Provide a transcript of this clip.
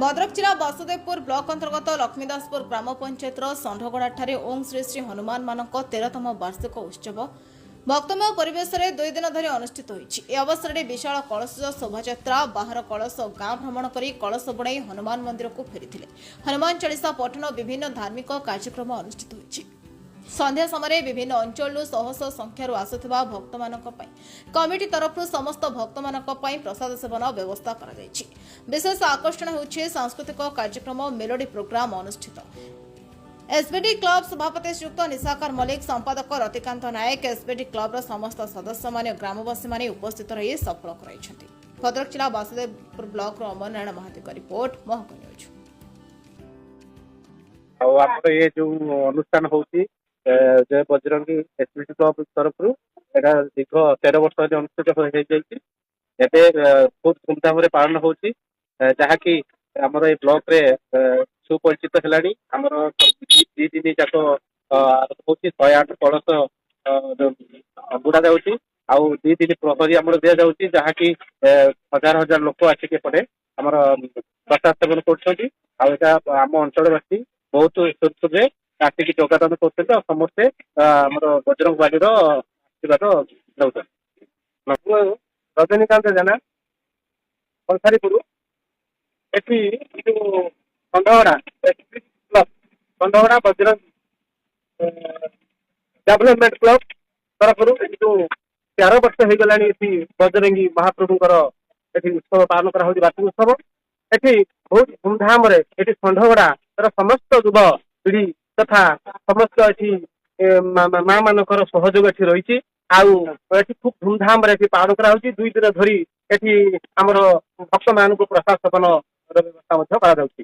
ଭଦ୍ରକ ଜିଲ୍ଲା ବାସୁଦେବପୁର ବ୍ଲକ ଅନ୍ତର୍ଗତ ଲକ୍ଷ୍ମୀଦାସପୁର ଗ୍ରାମ ପଞ୍ଚାୟତର ଷଣ୍ଢଗଡ଼ାଠାରେ ଓଁ ଶ୍ରୀ ଶ୍ରୀ ହନୁମାନମାନଙ୍କ 13ତମ ବାର୍ଷିକ ଉତ୍ସବ ଭକ୍ତମୟ ପରିବେଶରେ 2 ଦିନ ଧରି ଅନୁଷ୍ଠିତ ହୋଇଛି। ଏହି ଅବସରରେ ବିଶାଳ କଳସ ଶୋଭାଯାତ୍ରା, ବାହାର କଳସ ଗାଁ ଭ୍ରମଣ କରି କଳସ ବୁଡ଼ାଇ ହନୁମାନ ମନ୍ଦିରକୁ ଫେରିଥିଲେ। ହନୁମାନ ଚାଳିଶା ପଠନ, ବିଭିନ୍ନ ଧାର୍ମିକ କାର୍ଯ୍ୟକ୍ରମ ଅନୁଷ୍ଠିତ ହୋଇଛି। ସନ୍ଧ୍ୟା ସମୟରେ ବିଭିନ୍ନ ଅଞ୍ଚଳରୁ ଶହ ଶହ ସଂଖ୍ୟାରୁ ଆସୁଥିବା ଭକ୍ତମାନଙ୍କ ପାଇଁ କମିଟି ତରଫରୁ ସମସ୍ତ ଭକ୍ତମାନଙ୍କ ପାଇଁ ପ୍ରସାଦ ସେବନ ବ୍ୟବସ୍ଥା କରାଯାଇଛି। ବିଶେଷ ଆକର୍ଷଣ ହେଉଛି ସାଂସ୍କୃତିକ କାର୍ଯ୍ୟକ୍ରମ, ମେଲୋଡି ପ୍ରୋଗ୍ରାମ ଅନୁଷ୍ଠିତ। ଏସ୍ବିଡି କ୍ଲବ ସଭାପତି ଶ୍ରୀଯୁକ୍ତ ନିଶାକର ମଲ୍ଲିକ, ସମ୍ପାଦକ ରତିକାନ୍ତ ନାୟକ, ଏସ୍ବିଡି କ୍ଲବର ସମସ୍ତ ସଦସ୍ୟମାନେ ଓ ଗ୍ରାମବାସୀମାନେ ଉପସ୍ଥିତ ରହି ସଫଳ କରାଇଛନ୍ତି। ଭଦ୍ରକ ଜିଲ୍ଲା ବାସୁଦେବପୁର ବ୍ଲକର ଅମରନାରାୟଣ ମହାନ୍ତିଙ୍କ ରିପୋର୍ଟ, ମହକ ନ୍ୟୁଜ୍। ଆଉ ଆମର ଏ ଯୋଉ ଅନୁଷ୍ଠାନ ହଉଛି ଜୟ ବଜରଙ୍ଗୀ ଏସବିଡି କ୍ଲବ ତରଫରୁ, ଏଇଟା ଦୀର୍ଘ 13 ବର୍ଷ ଧରି ଅନୁଷ୍ଠିତ ହେଇଯାଇଛି। ଏବେ ବହୁତ ଧୁମଧାମରେ ପାଳନ ହଉଛି, ଯାହାକି ଆମର ଏଇ ବ୍ଲକରେ ସୁପରିଚିତ ହେଲାଣି। ଆମର 2 ଦିନ ଯାକ ହଉଛି, 108 କଳସ ବୁଡା ଯାଉଛି ଆଉ 2 ଦିନ ପ୍ରହରୀ ଆମର ଦିଆଯାଉଛି, ଯାହାକି ହଜାର ହଜାର ଲୋକ ଆସିକି ଏପଟେ ଆମର ପ୍ରସାଦ ସେବନ କରୁଛନ୍ତି। ଆଉ ଏଇଟା ଆମ ଅଞ୍ଚଳବାସୀ ବହୁତ ସୁରୁଖୁରୁରେ ଆସିକି ଯୋଗଦାନ କରୁଛନ୍ତି ଆଉ ସମସ୍ତେ ଆମର ବଜରଙ୍ଗ ବାଲିର ଆଶୀର୍ବାଦ ନେଉଛନ୍ତି। ମୁଁ ରଜନୀକାନ୍ତ ଜେନା, କଂସାରୀପୁର। ଏଠି ଯୋଉ ଷଣ୍ଢଗଡ଼ା କ୍ଲବ, ଷଣ୍ଢଗଡ଼ା ବଜରଙ୍ଗ ଡେଭଲପମେଣ୍ଟ କ୍ଲବ ତରଫରୁ ଏଠି ଯୋଉ 13 ବର୍ଷ ହେଇଗଲାଣି, ଏଠି ବଜରଙ୍ଗୀ ମହାପ୍ରଭୁଙ୍କର ଏଠି ଉତ୍ସବ ପାଳନ କରାହଉଛି, ବାର୍ଷିକ ଉତ୍ସବ। ଏଠି ବହୁତ ଧୁମଧାମରେ ଏଠି ଷଣ୍ଢଗଡ଼ାର ସମସ୍ତ ଯୁବ ପିଢି ତଥା ସମସ୍ତ ଏଠି ମା ମାନଙ୍କର ସହଯୋଗ ଏଠି ରହିଛି। ଆଉ ଏଠି ଖୁବ ଧୁମଧାମରେ ଏଠି ପାଳନ କରାହଉଛି। 2 ଦିନ ଧରି ଏଠି ଆମର ଭକ୍ତମାନଙ୍କୁ ପ୍ରସାଦ ସେବନର ବ୍ୟବସ୍ଥା ମଧ୍ୟ କରାଯାଉଛି।